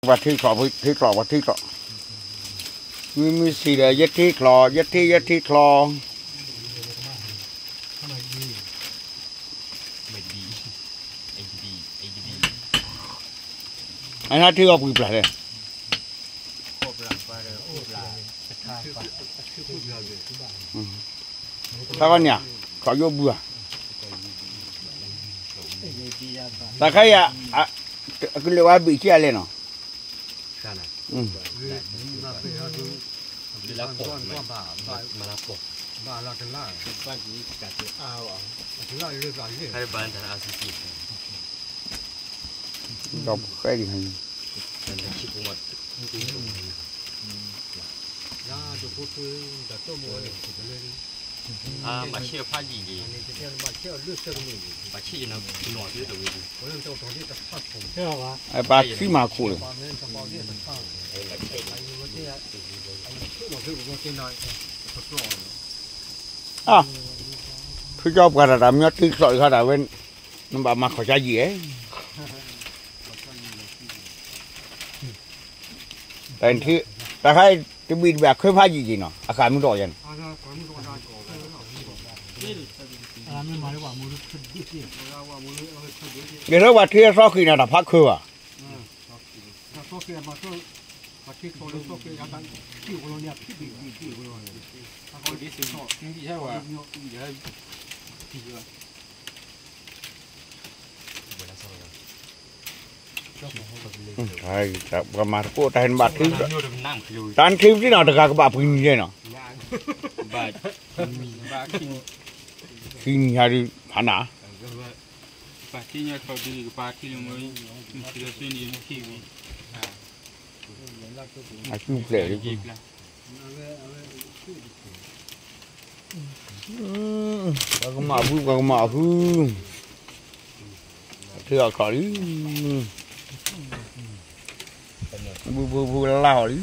ပှၤထံချီၣ် ထံချီၣ် ပှၤထံချီၣ်, မ့မ့ၢ်စံးဒီး ယထံချီၣ် ယထံ ယထံချီၣ်, အနၢ်ထံအီၤပှံၤပျၢ်လဲၣ်, ဖဲန့ၣ် ခီၣ်ယိၣ်ဘုဧါ, တၢ်ခါယၤ, အကလဲၤဝဲဘ့ၣ်ကၠီလဲၣ်နီၤ, ဒီးဖဲဒံး ပှၤဆံးမၤခိၣ် ဖုကၠီပှၤတၢ်တၢ်မ့ၢ်ထံချီၣ်တခါ တၢ်ဝဲ နဘၣ်မၤခီၣ်ဆါယံာ်ဧါ, တၢ်ခါ တဘ့ၣ်တဘ့ၣ်အခၢဖးယံာ်က့ၤနီၤ အဃၢမုၢ်ထီၣ်ယဲန့ၣ်, ယထီၣ်ပှၤထံအသီဃံးန့ၣ် တၢ်ဖးခၢဘၣ်, ပှၤမၤသကိးတၢ်ဟဲနဘၣ်ထံ, တၢ်နထံပတံၢ်နီၤ တဂၤကဘၣ်ပှ့ၤနံၤယဲနီၤ, ခံနံၤဟါဒုး ဖးနၤ, အစုပျဲၢ်လံ ပှၤကမၣ်ဖု ပှၤကမၣ်ဖု, ထံအီၣ်ခီၣ်လံ, ဘုဘုဘုလၢ်အီၤလံ,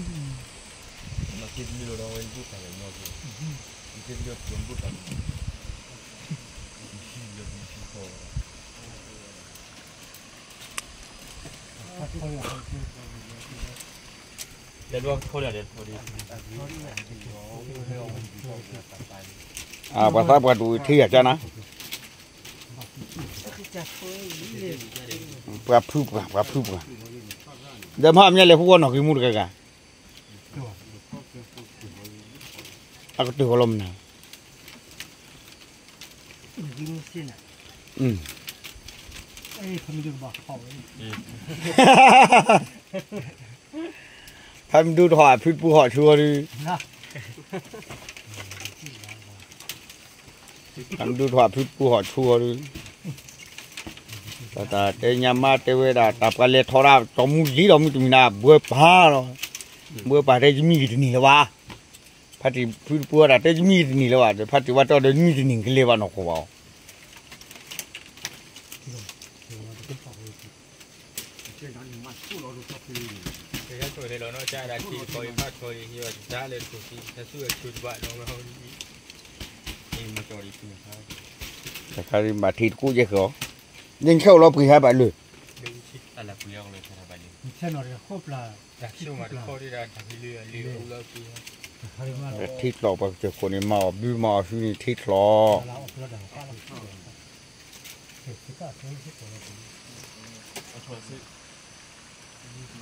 ပှၤသးပှၢ်တအိၣ်ထံယၤကနၤ, ပှၤဖုပှၢ် ပှၤဖုပှၢ်, ဒီးမဟါမ့ၢ်လဲၤဖုဝီနီၢ်က့ၤမူတဂၤဂၤ, အကတၢၢ်ဃီလီၤမနုၤ, ဖဲမဒုးထီၣ်အဖုတပူၤဟီၣ်ဆူအီၤဒုး, ဖဲမဒုးထီၣ်အဖုတပူၤဟီၣ်ဆူအီၤဒုး, တၢ်တဲညါမါတဲဝဲဒၣ် တၢ်ပှၤလဲၤထီၣ်ဒၣ် တီၢ်မူလံဒီးမုၢ်တမံၤနၤ ဘှၢပၢ်လီၤ, ဘှၢပၢ်တဲယမံဂ့ၤတနံၤလၢၤဘၣ်, ဖါတံၢ်ဖုတပူၤဝဲဒၣ် တဲယမံဂ့ၤတနံၤလၢၤဘၣ်, ဖါတံၢ်ဝဲတီဒီး ယမံတနံၤကလဲၤဘၣ်နီၢ်ခိဘၣ်အီၤ တခါဘၣ်ထံတကိးယဲၢ်ဃီ, ယဆဲးအိၣ်လီၤပှ့ၤဟဲဘၣ်လၢ, ထံချီၣ်ပှၤကစၢၢ်ခိၣ်န့ၣ် မၤအီၣ်ဘုမၤအီၣ်ဟုန့ၣ်ထံချီၣ် လၢည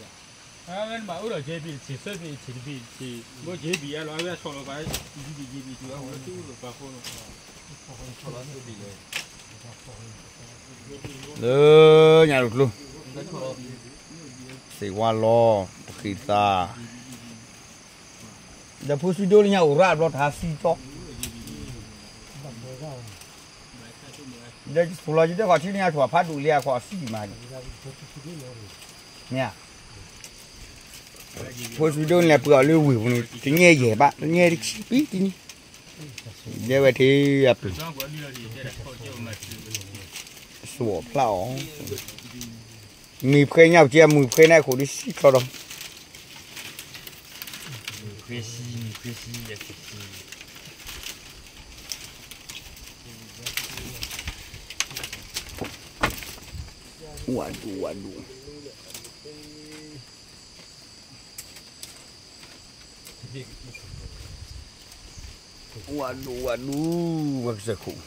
ါတကျိၤ, စ့ၢ်ဝါလီၤ ပဃံသး, ဒီးဖိစံဒိလၢညါအိၣ်ရၣ်ဘျီတဟါစံကီ, ဒီးယဆိၣ်လီၤယတဲခီၣ်ထံလၢညါဆိၣ်ဖးဒိၣ်လံအခီၣ်စံမး, မ့ၢ်ဧါ, ဖိစံဒိန့ၣ်လဲၤပှ့ၤအီၤလၢဝ့ၢ်ပူၤန့ၣ် တညဲယဲၢ်ဘၣ် တညဲတဆံပံတနံၤ, ယဲဝဲထံအပျုၢ် စိာ်ဖျါအီၤ, မုၢ်ဖှဲညါပကဲမုၢ်ဖှဲန့ၣ်အခိၣ်ဒ်စံချီဒီး, ဝၣ်ဒူၣ်ဝၣ်ဒူၣ်, ဝးဒူဝးဒူ, ဝဲကစၢၢ်ခိၣ်,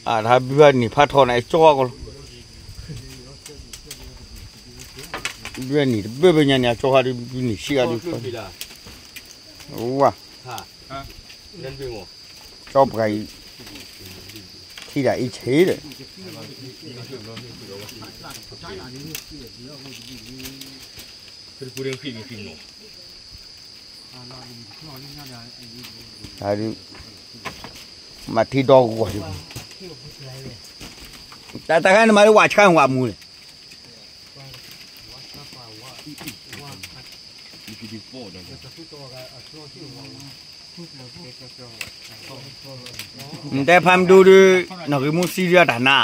အတၢ်ဘုၣ်ဟဲန့ၣ်ဖးထီန့ၣ် အကၠီကီးလီၤ, ဘုၣ်ဟဲန့ၣ်တဘၣ်ဘၣ်ညါန့ၣ် အကၠီဟးဒုး ဘုၣ်န့ၣ်ဆံးဂၤဒုး, ဝါ, ကၠီပှၤအံၤ, ထံၣ်ဒၣ်အံၤဆံးဒီး ဒုး, မၤထံဒီဂီၢ်, တၢ်တခါန့ၣ်မၤလၢဝးဆှါဝးမူလဲၣ်, နတဲဖးမဒိဒုး, နီၢ်ဂ့ၤမူစံဒုးအတၢ်နါ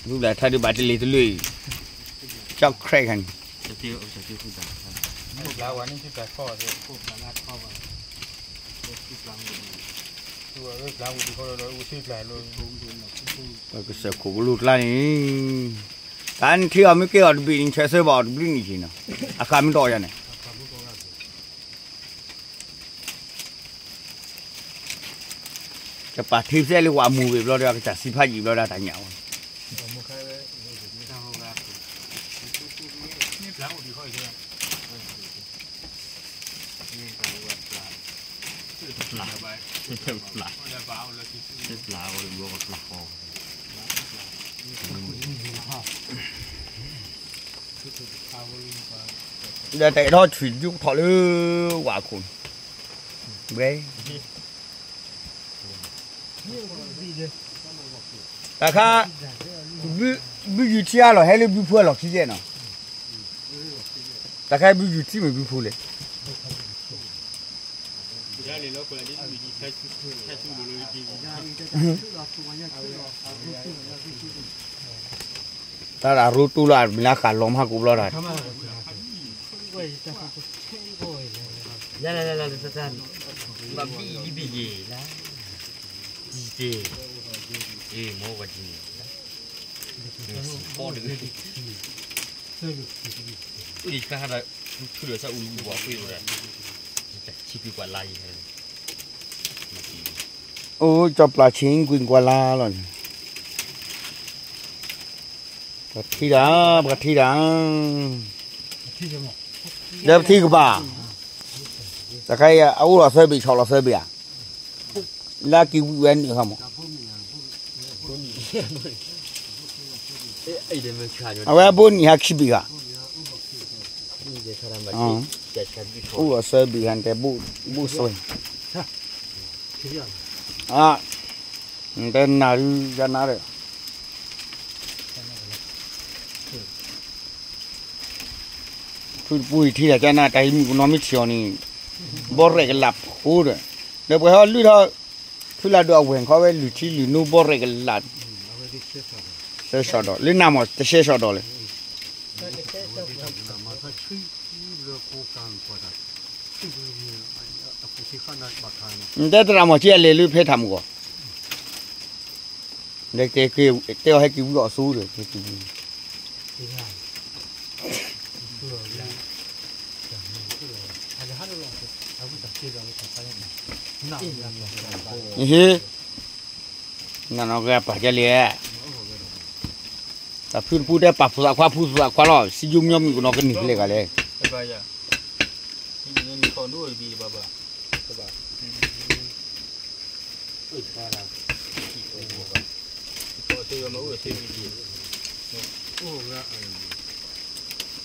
ဃုဘျၣ်ထါဒုးဘၣ်တလ့ၤတလ့ၤ, ကၠီခဲခါန့ၣ်, ကစၢၢ်ခိၣ်ကလိကျါန့ၣ်, တၢ်နထံၣ်အီၤမ့ၢ်ကဲအီၤတဘ့ၣ်န့ၣ် ဆဲးဆၢဘၣ်အီၤတဘျုးနံၣ်က့ၤနီၤ, အခါမ့ၢ်တအိၣ်ယၤန့ၣ် ကပာ်ထံစဲလၢဝးမူဝံၤဘျီဒီး အကစၢ်စံဖးယံာ်ဘျီဒီးတၢ်ညၣ်ဝဲ, ပျၢ်, ပျၢ်, ပျၢ်ဃီ, ဒီးတအဲၣ်ထီၣ်ထွံၣ်ဒုးကထီၣ်လၢဝးခိၣ်န့ၣ်, ဘှဲ တၢ်ခါ, ဘုယူၤထံအလီၢ်ဟဲလၢဘုဖိအလီၢ်ခံယဲၢ်နီၤ, တၢ်ခါဘုယူၤထံမ့ၢ်ဘုဖိလဲၣ်, တၢ်ဒၣ်ရိတိလၢအမ့ၢ်လၢဃာ်လီၤမးကိးဘျီတၢ်, ယၤလၢလၢလၢလၢ, ဘၣ်ဘံၣ်ယံၤဘံၣ်ယံၤလၢ, ဒ်တဲ, အ့ၣ်မ့ၢ်ဝဲဒ်န့ၣ်, အ့ၣ်ခါခါဒီး, ထူဒီးစၢ်အူလူဘှီပှ့ၤဝဲဒၣ်, ဆံးကွံာ်ကွၢ်လါယံၤ, အိၣ်ကၠီပျၢ်ဆံးကွံာ်ကွၢ်လါလီၤန့ၣ်, ပှၤထံၣ်တၢ်, ပှၤထံၣ်တၢ်, ဒီးပထံၣ်ကပၤ, တခါအံၤအအိၣ်လီၤသၢဘ့ၣ် ဆီၣ်လီၤသၢဘ့ၣ်ဧါ, လၢက့ၤဝံၤဝဲန့ၣ်ခါမး, အဝဲအဘိနံၣ်ဟးခံဘ့ၣ်ဧါ, အိၣ်လီၤသၢဘ့ၣ်ဧါ နတဲဘိၣ်စွဲ နတဲနၤဒုးယနါဒီး ဖုတပူၤအံၤထံၣ်တၢ်ကနၣ် တၢ်အံၤမုၣ်ကနီၤမ့ၢ်ထံၣ်အီၤန့ၣ် ဘီရဲၣ်ကလာ်ဖိဒီး ဒီးပှၤဟဲအီၤလုၢ်ထီၣ် ဖုလၢဒိၣ်အဝဲၢ်ခီဝဲလုၢ်ထံလုၢ်နိဘီရဲၣ်ကလာ် သၢစီၤဒီး လၢနၤမ့ၢ်တဆဲစီၤဒီးလဲၣ် နတဲသရၣ်မီၢ်က့အလဲၤလၢဖဲထးမုၢ်ဂီၢ် တဲအီၤဟဲက့ၤဝံအီၤအစိဒီး ဟ့ၣ် နနီၢ်ကပာ်ကလဲၣ် တၢ်ဖုတပူၤတဲပာ်ဖိသၣ်ခွါဖုသၣ်ခွါလီၤ စံယိမညီမုၣ်ကနီၤကန့ၢ်ဖဲလဲၣ်ဂၤလဲၣ်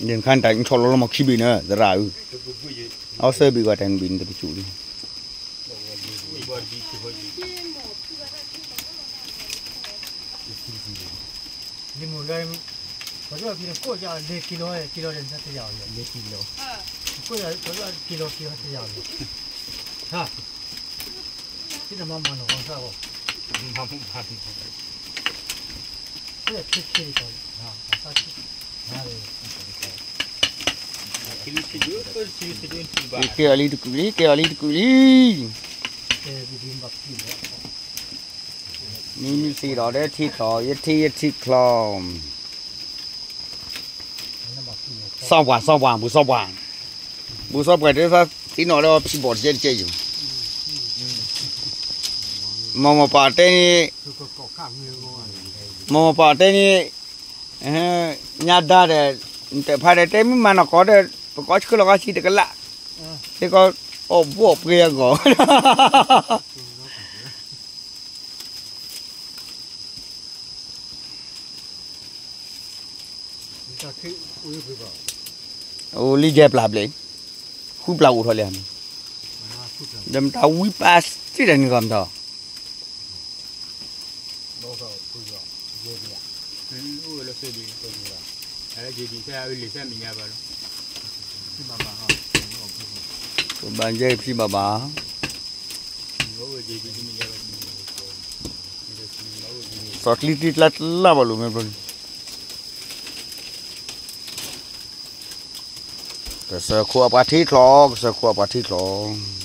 န့ၣ်ခါန့ၣ် တၢ်ဆီၣ်လီၤလီၤမီၢ်ခံဘ့ၣ်န့ၣ် သရၣ်ဧၢ, အီစၢဘ့ၣ်ဂီၢ်တၢ်န့ၣ်ဘ့ၣ်န့ၣ်တကဆူၣ်လံ လံမုၢ်လၢ ပှၤကီၢ်ဖံန့ၣ် ကိးယၤလဲၤက့ၤလီၤ က့ၤလီၤဒီးတယၤအီၤလဲၤက့ၤလီၤ ကိးယၤ ပှၤကီၢ်က့ၤလီၤက့ၤလီၤတယၤအီၤလဲၤ ဟါ ဖံနမၤမၤနဂီၢ်စၢ်ဂီၢ် မၤမၤနဂီၢ် ဖဲဖံဖံဒီး ဟါ အသးဖံ ဟါ က့ၤအီၤလံတကုာ်လံ က့ၤအီၤလံတကုာ်လံ ကဲ ပဒုဘၣ်ဖံလီၤ မ့မ့ၢ်သ့ဒီး တထံၣ်ချီ, ယထံၣ်ယထံၣ်ချီ, စီၤပှၤ စီၤပှၤ ဘူးစီၤပှၤ, ဘူးစီၤပှၤတဲ သ့ၣ်နီၣ်ဒီးဖံဘီၣ်တကဲတကဲယိၤ, မ့ၢ်မ့ၢ်ပှၤတဲန့ၣ်, မ့ၢ်မ့ၢ်ပှၤတဲန့ၣ်, ညါဒါဒီး, နတဲဖးဒီး တဲမ့ၢ်မၤနီၢ်ကီၢ်ဒီး ပကီၢ်ဆှၢလီၤကီၢ်ဆံတကလး, တဲကီၢ်, အီၣ်ဘှီၣ်ပှ့ၤအဂီၢ် အိၣ်လံယဲၢ်ပျၢ်ဘျဲၣ်, ဃုပျၢ်အိၣ်ထီၣ်လံ, ဒီးမတၤဝံပာ်စံၣ်ဒီးန့ၣ်ဂီၢ်မတၤ, ပဘၣ်ယဲၢ်ဖံဘၣ်ဘၣ်, စီၤကျံတံကျါတလၢ်ဘၣ်လိာ်မ့ၢ်ဘျီန့ၣ်, ကစၢၢ်ခိၣ်အပှၤထံချီ, ကစၢၢ်ခိၣ်အပှၤထံချီ.